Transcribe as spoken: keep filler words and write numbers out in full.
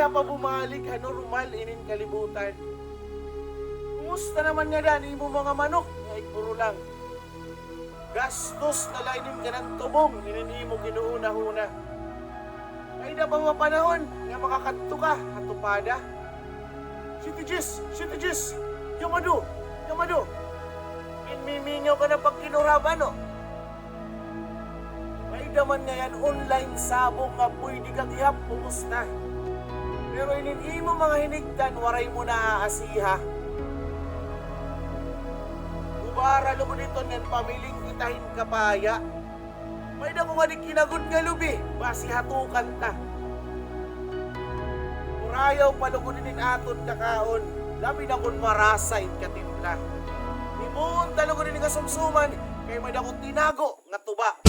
pa bumalik ha normal inin kalibutan. Kumusta naman ngada an imo mga manok nga igburulang? Gastos na la inin kanan tubong inin imo ginhunahuna. May-ada pa ba panahon nga makakadto ka ha tupada? Siti Jis! Siti Jis! Yamado! Yamado! Ginmimingaw ka na pagkinurab, ano? May-ada man ngay-an online sabong nga pwede ka gihap pumusta. Pero inin imo mga hinigtan, waray mo naaasiha. Gubara lugod iton ngan pamiling kita hin kapaya. May-ada ko ngadi kinagod nga lubi, basi hatukan ta. Purayaw pa lugod inin aton kakaon, labi na kon marasa in katimpla. Himuon ta lugod inin kasumsuman, kay may-ada ko tinago nga tuba.